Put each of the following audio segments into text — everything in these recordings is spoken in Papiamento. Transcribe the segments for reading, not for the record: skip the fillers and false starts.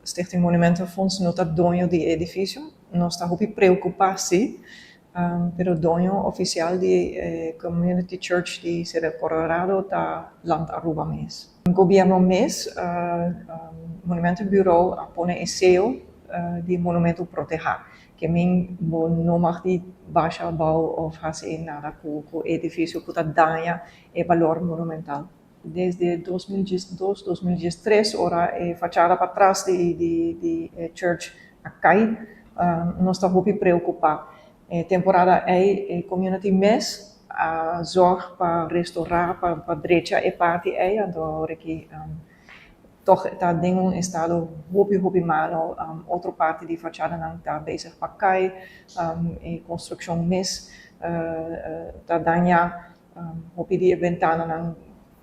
Stichting Monumentenfonds no ta doño di edifisio. Nos ta hopi preokupá sí, pero doño ofisial di Community Church di Sero Colorado ta Land Aruba mes. Gobierno mes, Monumentenbureau a pone e seyo di monumento protehá. Ke men bo no mag di basha abou òf hasi nada ku e edifisio ku ta daña e balor monumental. Desde 2012, 2013, ora e fachada patras di e church a kai, nos ta hopi preokupá. E temporada ei e community mes a zorg pa restorá, pa drecha e parti ei, anto awor aki tòg ta den un estado hopi hopi malo. Otro parti di fachadanan ta bezig pa kai, e konstrukshon mes ta dañá. Hopi di e bentananan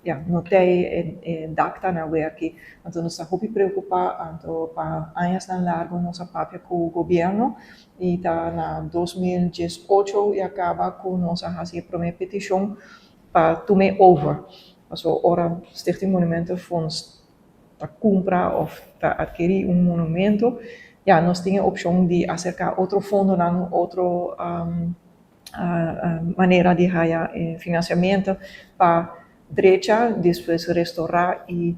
ya no ta e dak ta na werki. Anto nos ta hopi preokupá, anto pa añasnan largu nos a papia ku gobièrnu i ta na 2018 ya kaba ku nos a hasi e promé petishon pa tum'é over. Pasobra ora Stichting Monumentenfonds ta kumpra òf ta atkerí un monumento, ya nos tin e opshon di aserká otro fondonan, otro manera di haya financiamento pa drecha, despues restorá i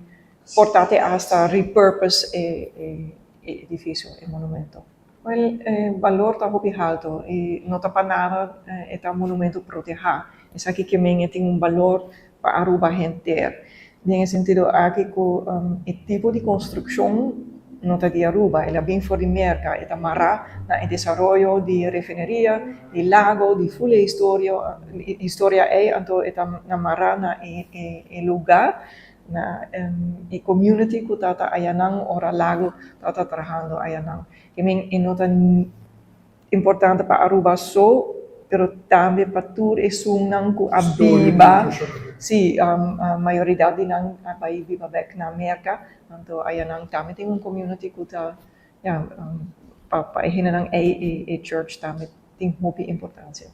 por ta te hasta repurpose e edificio, e monumento. Wel, e balor ta hopi halto i no ta pa nada e ta un monumento protehá. Esaki ke men e tin un balor pa Aruba henter. Den e sentido aki ku e tipo di konstrukshon no ta di Aruba, el a bin for di Merka, e ta mará na e desaroyo di refineria, di lago, di ful e historia ei, anto e ta mará na e lugar, na e community ku tabata ayanan ora lago tabata trahando ayanan. I men e no ta importante pa Aruba so, pero tambe pa tur esunnan ku a biba, si, mayoridat di nan a bai biba bek na Merka, anto ayanan tambe tin un community ku ta, ya, pa e hendenan ei e church tambe tin hopi importancia.